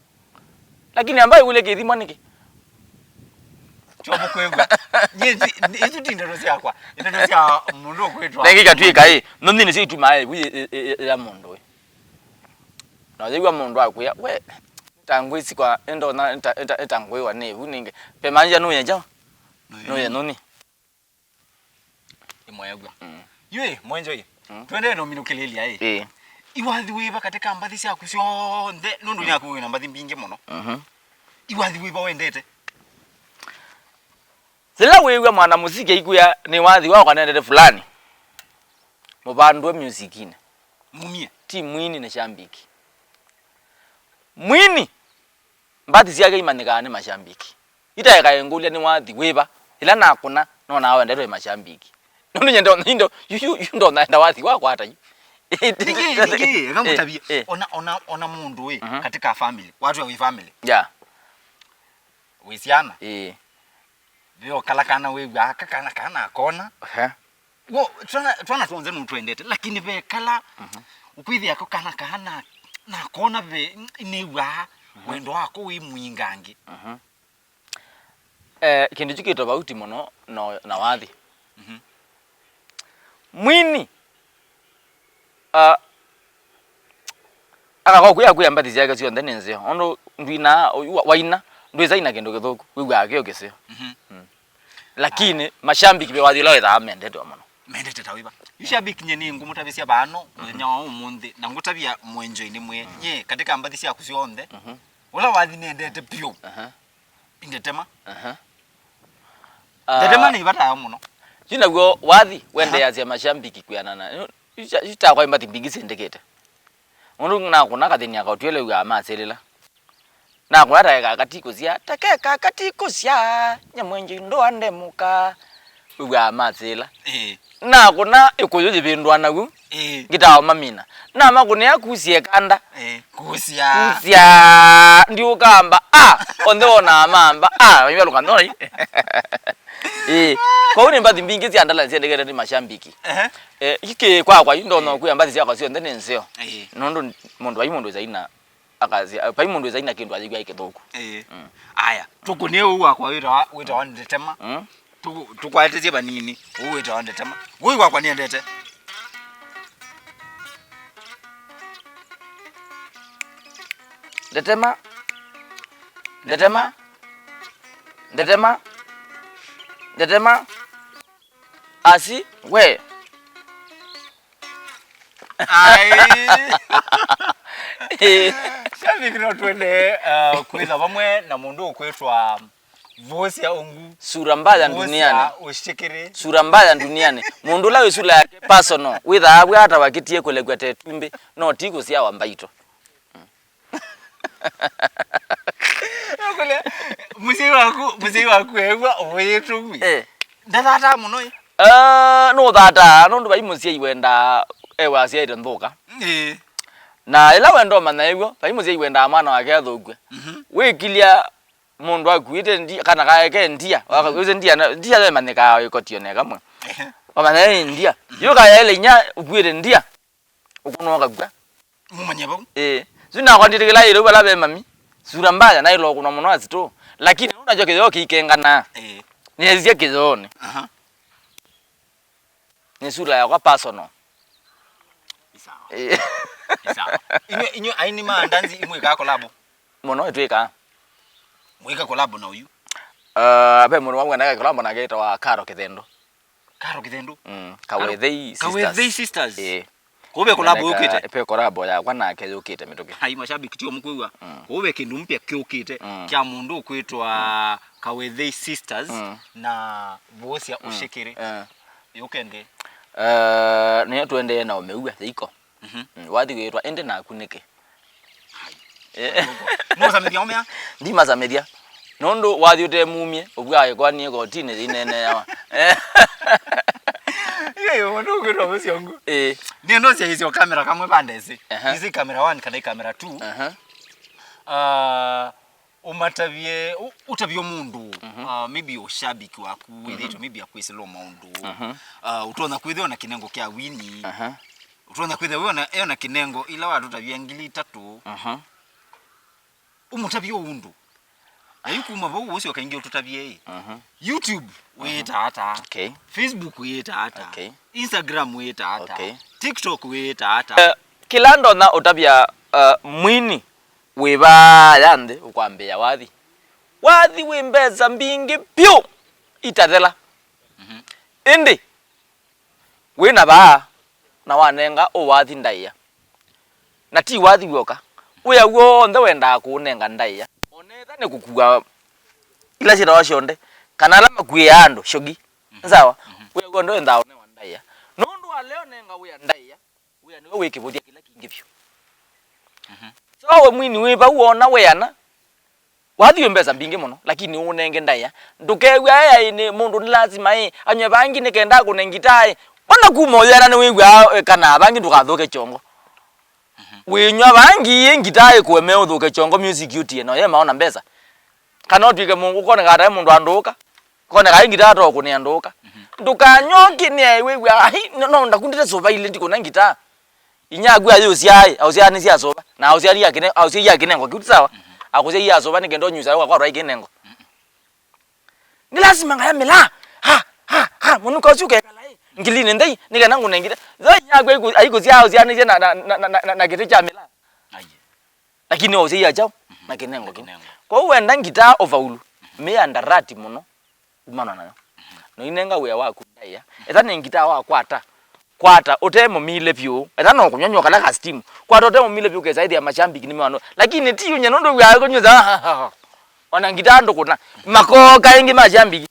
Lakini ambaye ũilye kĩthimwa nĩkĩ? Kyovo kwĩw'a. Nyie ti-, isu ti ndeto syakwa. Ndeto sya mũndũ ũkwĩtwa. Nengĩ katwĩka ĩ. Nũnyi nĩsyo itumaa ĩ, ĩ, ĩ, ĩ, ya mũndũ ĩ. Na ũyĩw'a mũndũ akwĩa, we, ta ngwĩsi kwa, ĩndona, ĩta-, ĩta-, ĩta ngwĩwa nĩ vu nĩngĩ. Pe manja nũye kyaũ? Nũye nũni. Ĩmweew'a. Mm. Yu ĩ, mwenjo ĩ. Mm. Twendee na ũminũkĩlĩlya ĩ. Ĩ. Iwathi wĩva katĩ ka mbathi syaku syonthe, nũndũ nyaku wĩ na mbathi mbingĩ mũno. Mhm. Iwathi wĩva wendete? Yĩla wĩw'a mwanamũsiki aikwĩa nĩ wathi wakwa nendete fulani, mũvandũe musikinĩ. Mumie. Ti mwini nĩ shambiki. Mwini, mbathi syake imanyĩkaa nĩ mashambiki. Itaekae ngũlya nĩ wathi wĩva, ĩla nakũna nonaa wendetwe nĩ mashambiki. Nũndũ nye ndo-, indo, yu, yu, yu ndonaenda wathi wakwa ata yu. Nĩkĩ, nĩkĩ, eka ngũtavye, eh, ona, ona, ona mũndũ wĩ, mhm, katika family, watu wĩ family. Yeah. Wĩ syana. Ĩĩ. Ve ũkala kana wĩw'aa, aka kana, kana akona. Ehe. Wo, twana, twana twonthe nũtwendete, lakini ve kala, mhm, ũkwĩthĩa ko kana, kana, nakona ve, nĩw'aa, mhm, wendo wako wĩ mwingangĩ. Mhm. Eh, kĩndũ kyu kĩ tofauti mũno na, na wathi. Mhm. Mwini, ah, akakwĩa kwĩa mbathi syake syonthe nĩ nzeo. Ũndũ ndwina, wa-, waina, ndwĩsa ina kĩndũ kĩthũku, wĩw'aa kĩo kĩseo. Mhm. Mm. Lakini, aya, mashambiki ve wathi ũla wĩthaa mendete mũno. Mendete ta wĩva? Yu shabiki nye nĩ ngũmũtavĩsya vano, mhm, mũthenya wa ũmũnthĩ, na ngũtavya mwenjoi nĩ mwĩe. Mhm. Nye, katika mbathi syaku syonthe, mhm, ũla wathi nendete vyũ. Aha. Ndetema. Aha. Ndetema, ah, nĩ ĩvatawa mũno. Yu naw'o wathi, aha, wendeeasya mashambiki kwĩanana. Yu, yu, yu takwa mbathi mbingĩ syendekete. Ũndũ nakũna kathĩnia kaũtw'e lĩu amasĩlĩla. Nakũna takeka katikũsya, takeka katikũsya, nyamwenje ndũa ndemũka. Wĩw'aa masĩla. Ĩĩ. Nakũna ĩkũyũ yĩvĩndũa naw'o. Ĩĩ. Ngĩtawa mamina. Namakũnĩa kusya ĩkanda. Ĩĩ. Kusya. Kusya. Ndiũkamba. Ah! Onthe wonaa mamba. Ah! Maivalũka nthona ii. Ĩĩ. Kwoou nĩ mbathi mbingĩ sya ndala syendekete nĩ mashambiki. Ehe. Eh, iki kwakwa yu ndona, ĩĩ, kwĩa mbathi syakwa syonthe nĩ nzeo. Ĩĩ. Nũndũ mũndũ vai mũndũ wĩsa ina Akasya, "Vai mũndũ wĩsa ina kĩndũ ayĩw'a ĩ kĩthũku." Ĩĩ. Mm. Aya, tũkũnĩe ũu wakwa wĩtawa, wĩtawa ndetema. Mm. Tũkũ-, tũkwaetesye vanini, ũu wĩtawa ndetema. Ũu wakwa nĩendete. Ndetema. Ndetema. Ndetema. Ndetema. Asi, we. Ai. Eh. Shabiki, no twende, uh, kwĩtha vamwe na mũndũ ũkwĩtwa Vosya Ũngu. Sura mbaya duniani. Vosya Ũshikiri. Sura mbaya duniani. Mũndũ ũla wĩ sura yake personal, wĩthaa wĩ ata wakĩtie kũlekw'a ta ĩtumbĩ, no ti kũsyawa mbaitũ. Nũkũlya, mũsyai waku, mũsyai waku eew'a ũvũyĩtwe ngui? Eh. Ndathataa mũno ĩ? Eh, nũthataa, nũndũ vai mũsyai wendaa ewa asyaĩte nthũka. Ĩĩ. Na ĩla wenda ũmanya ĩw'o, vai mũsyai wendaa mwana wake athũkw'e. Mhm. Wĩkilya mũndũ akuĩte ndia, kana kaeke ndia, waka-, wĩsĩ ndia na, ndia yemanyĩkaa ĩkotio ne kamwe. Ehe. Wamanya ĩ ndia. Mhm. Yũka yaĩle inya ũkuĩte ndia, ũkũnwa ũkakw'a. Mumanya vau. Ĩĩ. Su nakwa nditĩkĩla ĩlũ vala ve mami. Sura mbaya, naĩlwa ũkũnwa mũno asitũ. Lakini nũndũ nakyo kĩtheo kĩikenganaa. Ĩĩ. Nĩesisye kĩtheonĩ. Aha. Nĩ sura yakwa personal. Nĩ sawa. Eh. Nĩ sawa. Inywe, inywe aini ma Ndanzi imwĩkaa collab? Mũno ĩtwĩkaa. Mwĩka collab na ũyu? Uh, ve mũndũ wamwe nake collab nake ĩtawa Karo Kĩthendo. Karo Kĩthendo? Mm, Karo-, Kawethei Sisters. Kawethei Sisters. Eh. Kũu ve collab yũkĩte? Ve collab yakwa nake yũkĩte mĩtũkĩ. Hai mashabiki tio mũkwĩw'a. Mm. Kũu ve kĩndũ mpya kĩũkĩte, mm, kya mũndũ ũkwĩtwa, mm, Kawethei Sisters, mm, na Vuũsya, mm, Ũshĩkĩrĩ. Eh. Yũkende. Eh, nĩyo tũendee na ũmĩw'a yĩiko. Mhm. Mm, wathi wĩtwa ĩndĩ naku nĩkĩ? Hai. Eh. Nũũsamĩthya ũmea? Ndimasamĩthya. Nũndũ wathi ũtemumie, ũvwaa ĩkwani ĩkotinĩ yĩneeneawa. Eh. Yeye mũndũ ũkwĩtwa Mũsyongu. Eh. Nĩ ndosia isio kamera kamwe vandesi. Aha. Isi kamera one kana kamera two. Aha. Ah, ũmatavye, ũ-, ũtavye mũndũ, mhm, uh, maybe ũshabiki waku, mhm, wĩthĩĩtwe maybe akwĩsĩla maũndũ. Mhm. Uh, ũtonya kwĩthĩwa na kĩnengo kya wini. Aha. Ũtonya kwĩthĩwa wĩ ona, ena kĩnengo ila watũtavya ngili itatũ. Aha. Ũmũtavye ũndũ. Na yu kuma vau ũsyoka ĩngĩ ũtũtavye ĩ. Mhm. YouTube wĩĩta ata? Okay. Facebook wĩĩta ata? Okay. Instagram wĩĩta ata? Okay. TikTok wĩĩta ata? Eh, kĩla ndonya ũtavya, uh, mwini wĩ vaa ya nthĩ ũkwambĩĩa wathi. Wathi wĩ mbesa mbingĩ vyũ itathela. Mhm. Ĩndĩ wĩ na vaa na wanenga ũwathi ndaĩa. Na ti wathi w'oka, wĩa w'onthe wendaa kũũnenga ndaĩa. Onetha nĩ kũkua ila syĩtawa syonthe, kana ala makuĩaa andũ, shogi. Mhm. Nĩ sawa? Mhm. Wĩa w'onthe wendaa ũnewa ndaĩa. Nũndũ wa leo nenga wĩa ndaĩa, wĩa nĩwe wĩ kĩvũthya kĩla kingĩ vyũ. Mhm. So we mwini wĩ vau wona wĩana, wathi wĩ mbesa mbingĩ mũno, lakini ũnenge ndaĩa. Ndũkew'a ĩ, ĩ, nĩ mũndũ nĩ lazima ĩ, anywe vangi nĩ kenda akũne ngitaa ĩ. Ona kuma ũyana nĩwĩw'aa, ĩ, kana vangi ndũkathũke kyongo. Mhm. Wĩnywa vangi ĩ ngitaa ĩkũemee ũthũke kyongo, music ũtie, na ũyema ona mbesa. Kana ũtw'ĩke mũ-, ũkoneka ata mũndũ andũũka. Koneka ĩ ngitaa to kũnĩa ndũũka. Mhm. Ndũkanywa ũkĩnĩa ĩ wĩw'a, ai, no, no, ndakundĩte sũva ilĩ ndikũna ngitaa. Inya aku ayũsyaĩ, aũsyaanĩsye asũva, na aũsyai akĩne-, aũsyai akĩnengo kĩu, ti sawa? Mhm. Akũsyai asũva nĩ kenda ũnyusa ũkakwatwa ikĩnengo. Mhm. Nĩ lasima ngaya mĩla. Ha, ha, ha, mũnuka ũsu ũkekala ĩ ngilinĩ nthei, nĩ kenda ngũnengite. Thoi yaku aikũ-, aikũsya aũsyaanĩsye na, na, na kĩtĩ kya mĩla. Ai. Lakini ũsyai akyao, mhm, na kĩnengo kĩu. Kĩnengo. Kwoou wenda ngitaa ũvaulu, mhm, mĩandarati mũno. Umana nayo. Mhm. Na ũinenga wĩa waku ndaĩa. Etha nĩ ngitaa wakwata. Kwata, ũte mũmile vyũ. Etha no kũnyonywa kala ka steam. Kwata ũte mũmile vyũ kesa ĩthĩa mashambiki nĩ mwana. Lakini ti unye nũndũ wĩa kũnyuza. Ona ngitaa ndũkũna. Makoka ĩngĩ mashambiki.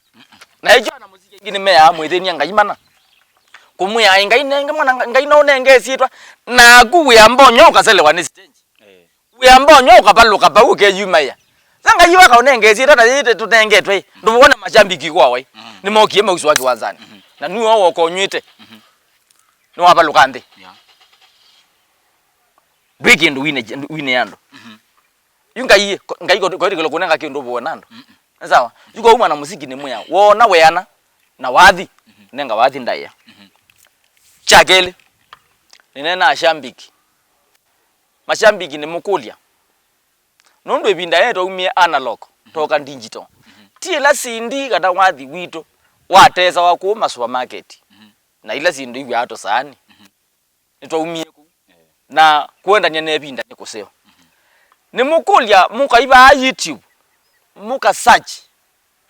Na ĩkyo ana mũsiki ĩngĩ nĩ meaa mwĩthĩnia Ngai mana. Kũmwĩa, "Ai, Ngai nenge mwana, Ngai no ũnenge ĩsyĩtwa." Naku wĩa mbonyo ũkaselewa nĩ stage. Eh. Wĩa mbonyo ũkavalũka vau ũkeyumaĩa. Sa Ngai wakaũnenge ĩsyĩtwa ta yĩĩ tũnengetwe ĩ. Ndũwone mashambiki kwa wai. Mhm. Nĩmokie mausũa kĩwanzanĩ. Mhm. Na nuo woka ũnyw'ĩte. Mhm. Nĩwavalũka nthĩ. Yeah. Ndwĩ kĩndũ wine, wine andũ. Mhm. Yu Ngai, Ngai ko-, koitikĩlwa kũnenga kĩndũ ũvũwe na andũ. Mm-mm. Nĩ sawa? Yu kwa mwana mũsiki nĩ mwĩa. Wona weana na wathi. Mhm. Nenga wathi ndaĩa. Mhm. Kya kelĩ. Nĩnena ashambiki. Mashambiki nĩmũkũlya. Nũndũ ĩvinda yĩĩ twaumie analog, mhm, twoka digital. Mhm. Ti ĩla C D kana wathi witũ watesawa kũu ma supermarket. Mhm. Na ila syĩndũ iw'aa tũsaani. Mhm. Nĩtwaumie kũu. Eh. Na kũendany'a na ĩvinda nĩ kũseo. Mhm. Nĩmũkũlya mũkaivaa YouTube, mũka search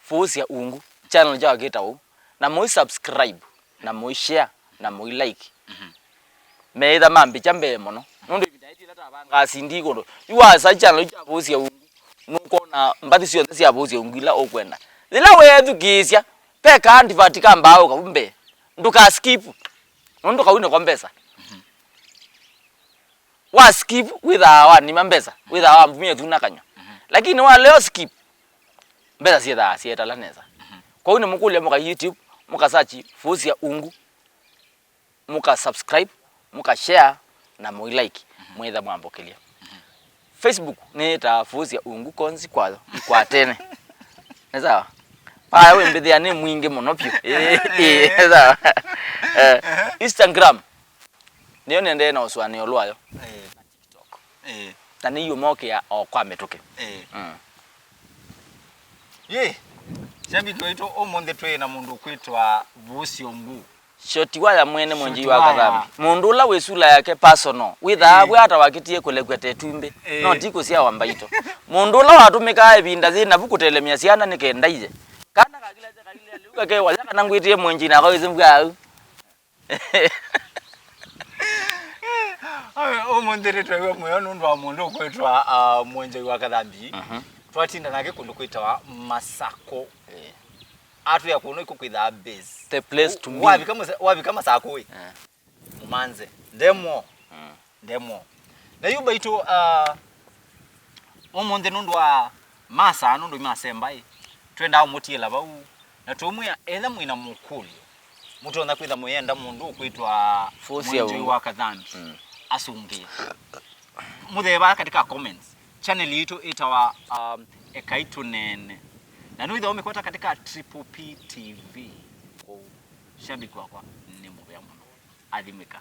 Vuũsya Ungu, channel kyawa kĩtawa ũu, na mũi subscribe, na mũi share, na mũi like. Mhm. Meĩtha mambĩkya mbee mũno. Nũndũ ĩvinda yĩĩ ti ĩla tavangaa C D kũndũ. Yu wa search channel kya Vuũsya Ungu, nũkwona mbathi syonthe sya Vuũsya Ungu ila ũkwenda. Yĩla weethukĩĩsya, ve ka advert kambaa ũka vu mbee. Ndũka skip. Nũndũ kau nĩko mbesa. Mhm. Wa skip, wĩthaa wanima mbesa, wĩthaa wambumie tu na kanywa. Mhm. Lakini wa leo skip, mbesa syĩthaa syetala nesa. Mhm. Kwoou nĩmũkũlya mũka YouTube, mũka search Vuũsya Ungu, mũka subscribe, mũka share, na mũilike, mwĩtha mwambũkĩlya. Facebook nĩĩtaa Fũsya Ungu Konzi kwayo ikwatene. Nĩ sawa? Vaya wĩmbĩthĩa nĩ mwingĩ mũno vyũ. Ĩĩ, ĩĩ, nĩ sawa. Eh, Instagram nĩyo nendee na ũsũanĩo lwayo. Eh. Na TikTok. Eh. Na nĩiũmokĩa o kwa mĩtũkĩ. Eh. Mm. Yĩ, shabiki waitũ, ũmũnthĩ twĩ na mũndũ ũkwĩtwa Fũsya Ungu. Shoti waya mwene mwenji wa kathambi. Mũndũ ũla wĩ sula yake personal. Wĩthaa we ata wakĩtie kũlekw'a ta ĩtumbĩ. Eh. No ti kũsyawa mbaitũ. Mũndũ ũla watũmĩkaa ĩvinda yĩ navu kũtelemya syana nĩ kenda iye. Kana kakilya kakilya lĩu kakewaya kana ngwĩtie mwenji na kwa ĩsĩ mbwa au. Ũmũnthĩ nĩtwew'a mũyo nũndũ wa mũndũ ũkwĩtwa, ah, Mwenjoi wa Kathambi. Mhm. Twatinda nake kũndũ kwĩtawa Masakũ. Eh. Atwĩa kũno iko kwĩthaa base. The place to be. Wavika mũsa-, wavika Masakũ ĩ. Eh. Mũmanze. Ndemwo. Mm. Ndemwo. Na yu mbaitũ, ah, ũmũnthĩ nũndũ wa masaa, nũndũ imasemba ĩ, twendaa ũmũtiĩla vau, na tũmwĩa, etha mwĩ na mũkũlyo, mũtonya kwĩtha mũyenda mũndũ ũkwĩtwa Fũsya Mwenjoi Ungu wa Kathambi, mm, asũngĩe. Mũthee vaa katika comments. Channel yitũ ĩtawa, um, Ekai Tũneene. Na nĩwĩthĩwa ũmĩkwata katika Triple P T V. Kũu, shabiki wakwa, nĩ mũvea mũno. Athimĩka.